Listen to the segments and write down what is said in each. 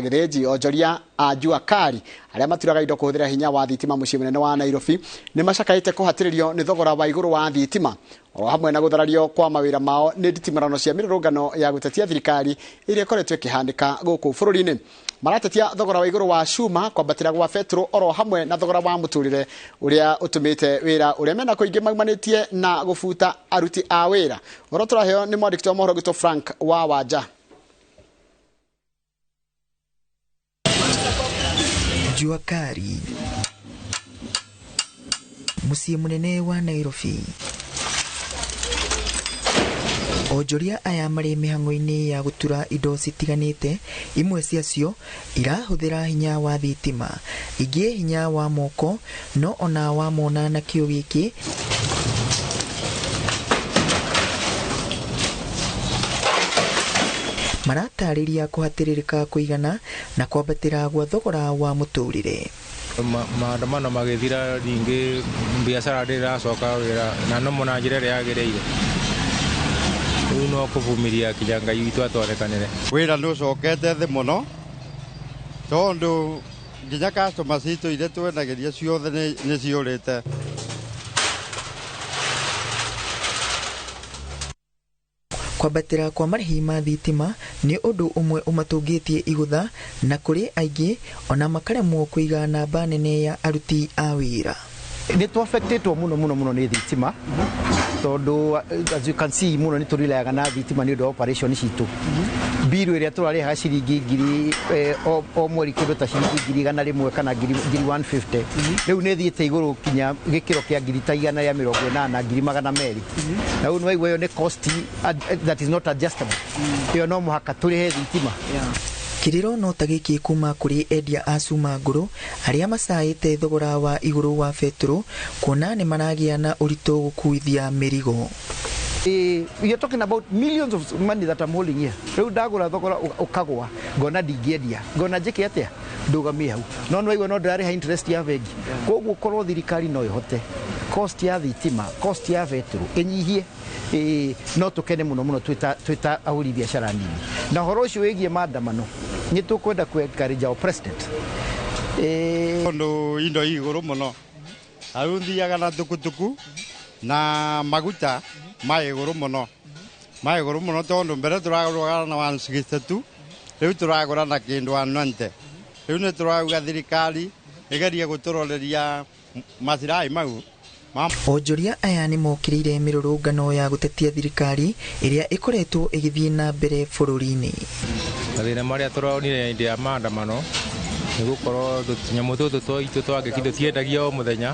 Gĩthĩnji. Onjoria a Jua Kali arĩa maturaga indo kũhũthĩra hinya wa thitima mũciĩ mũnene wa Nairobi nĩ macakaĩte kũhatĩrĩrio nĩ thogora wa igũrũ wa thitima o hamwe na gũtharario kwa mawĩra mao nĩ nditimũrano cia mĩrũrũngano ya gũtetia thirikari ĩrĩa ĩkoretwo ĩkĩhanĩka gũkũ bũrũri-inĩ. Maratetia thogora wa igũrũ wa cuma, kwambatĩra gwa betũrũ oro hamwe na thogora wa mũtũrĩre ũrĩa ũtũmĩte wĩra ũrĩa mena kũingĩ maumanĩtie na gũbuta aruti a wĩra. Ũhoro tũraheo nĩ mwandĩki wa mohoro witũ Frank wa Wanja. Jua Kali, mũciĩ mũnene wa Nairobi. Onjoria aya marĩ mĩhang'o-inĩ ya gũtura indo citiganĩte, imwe ciacio irahũthĩra hinya wa thitima, ingĩ hinya wa moko, no ona wamona na kĩo gĩkĩ maratarĩria kũhatĩrĩrĩka kũigana na kwambatĩra gwa thogora wa mũtũrĩre. Maandamano magĩthira rĩngĩ biacara ndĩracoka wĩra na no mũna njĩra ĩrĩa yagĩrĩire. Rĩu no kũvumiria kinya Ngai witũ atwonekanĩre. Wĩra nĩ ũcokete thĩ mũno tondũ nginya customer citũ iria twendagĩria ciothe nĩ ciũrĩte. Kwambatĩra kwa marĩhi ma thitima nĩ ũndũ ũmwe ũmatũngĩtie igũtha na kũrĩ aingĩ ona makaremwo kũiga namba nene ya aruti a wĩra. Nĩ twaffectĩtwo mũno mũno mũno nĩ thitima tondũ as you can see mũno nĩ tũrilayaga na thitima nĩ ũndũ wa operation citũ. Biru ĩrĩa tũrarĩhaga ciringi ngiri o mweri kĩndũ ta ciringi 100,000 kana ngiri 150 rĩu nĩ thiĩte igũrũ kinya gĩkĩro kĩa ngiri ta 180 200,000. Na rĩu nĩ waigua ĩyo nĩ cost that is not adjustable. Ĩyo no mũhaka tũrĩhe thitima. Kĩrĩro no ta gĩkĩ kuma kũrĩ endia a cuma ngũrũ arĩa macaĩte thogora wa igũrũ wa betũrũ kuona nĩ maragĩa na ũritũ gũkuithia mĩrigo. You're talking about millions of money that I'm holding here. Rĩu ndagũra thogora ũkagũa ngona ndingĩendia ngona njĩke atĩa ndũgamie hau no nĩwaigua no ndĩrarĩha interest ya bengi. Koguo korwo thirikari no ĩhote cost ya thitima, cost ya betũrũ ĩnyihie, no tũkene mũno mũno twĩta ahũri biacara nini. Na ũhoro ũcio wĩgiĩ maandamano nĩ tũkwenda kũ encourage our president. Tondũ indo i igũrũ mũno rĩu thiaga na tukutuku na maguta ma igũrũ mũno, ma igũrũ mũno tondũ mbere tũragũraga na 162 rĩu tũragũra na kĩndũ 190. Rĩu nĩ tũrauga thirikari ĩgerie gũtũroreria macirai mau. Onjoria aya nĩ mokĩrĩire mĩrũrũngano ya gũtetia thirikari ĩrĩa ĩkoretwo ĩgĩthiĩ na mbere bũrũri-inĩ. Mathĩna marĩa tũronire hĩndĩ ya maandamano nĩ gũkorwo tũnyamũ tũtũ twaitũ twangĩki tũtiendagia o mũthenya,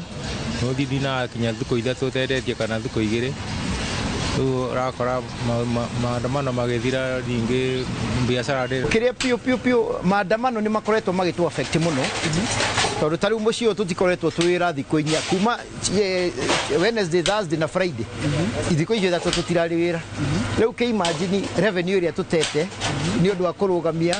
nĩ ũthithi na kinya thikũ 3 ũtendetie kana thikũ 2. Rĩu ũrakora maandamano magĩthira rĩngĩ biacara ndĩrĩ. Kĩrĩa piũ piũ piũ maandamano nĩ makoretwo magĩtũ affect mũno tondũ ta rĩu mũciĩ ũyũ tũtikoretwo twĩ wĩra thikũ 4 kuma Wednesday, Thursday na Friday. Thikũ icio 3 tũtirarĩ wĩra. Rĩu kĩ imagine revenue ĩrĩa tũtete nĩ ũndũ wa kũrũgamia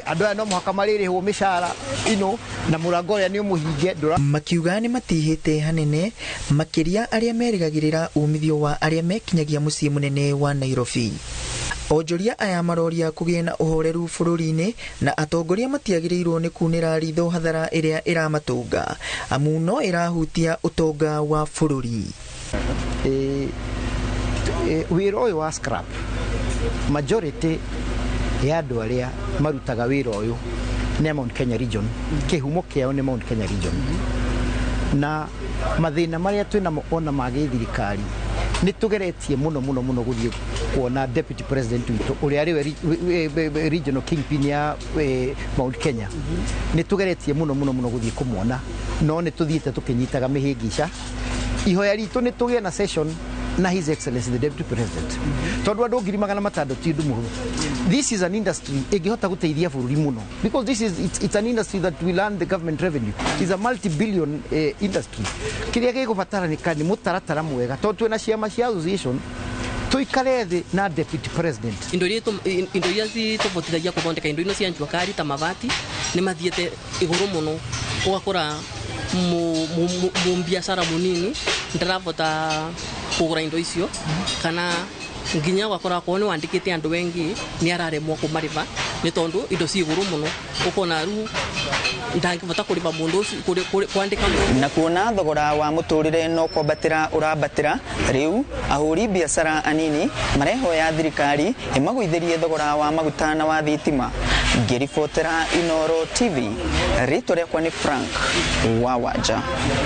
andũ aya no mũhaka marĩrĩhwo mĩcara ino na mũrango ũrĩa nĩ ũmũhinge. Makiuga nĩ matihĩte hanene makĩria arĩa merĩgagĩrĩra umithio wa arĩa mekinyagia mũciĩ mũnene wa Nairobi. Onjoria aya maroria kũgĩe na ũhoreru bũrũri-inĩ na atongoria matiagĩrĩirwo nĩ kunĩra ritho hathara ĩrĩa ĩramatũnga amu no ĩrahutia ũtonga wa bũrũri. Wĩra ũyũ wa scrap majority ya andũ arĩa marutaga wĩra ũyũ nĩ Mount Kenya region, kĩhumo kĩao nĩ Mount Kenya region. Na mathĩna marĩa twĩnamo ona ma gĩthirikari nĩ tũgeretie mũno mũno mũno gũthiĩ kuona deputy president witũ ũrĩa arĩwe regional kingpin ya Mount Kenya. Nĩ tũgeretie mũno mũno mũno gũthiĩ kũmuona no nĩ tũthiĩte tũkĩnyitaga mĩhĩngica. Ihoya ritũ nĩ tũgĩe na session na His Excellency the Deputy President tondũ andũ 600,000 ti ũndũ mũhũthũ. This is an industry ĩngĩhota gũteithia bũrũri mũno because this is it's an industry that will earn the government revenue. It's a multi-billion industry. Kĩrĩa gĩgũbataranĩka nĩ mũtaratara mwega tondũ twĩna ciama cia association tũikare thĩ na deputy president. Indo iria citũbotithagia kũthondeka indo ino cia Jua Kali ta mabati nĩ mathiĩte igũrũ mũno ũgakora mbiacara mũnini ndarabota kũgũra indo icio kana nginya ũgakora akorwo nĩ wandĩkĩte andũ engi nĩ araremwo kũmarĩha. Nĩ tondũ indo ci igũrũ mũno, ũkona rĩu ndangĩbota kũrĩba mũndũ ũcio kwandĩka mũndũ. Na kuona thogora wa mũtũrĩre no kwambatĩra ũrambatĩra, rĩu ahũri biacara anini marehoya thirikari ĩmagũithĩrie thogora wa maguta na wa thitima. Ngĩribotera Inooro TV, rĩtwa rĩakwa nĩ Frank wa Wanja.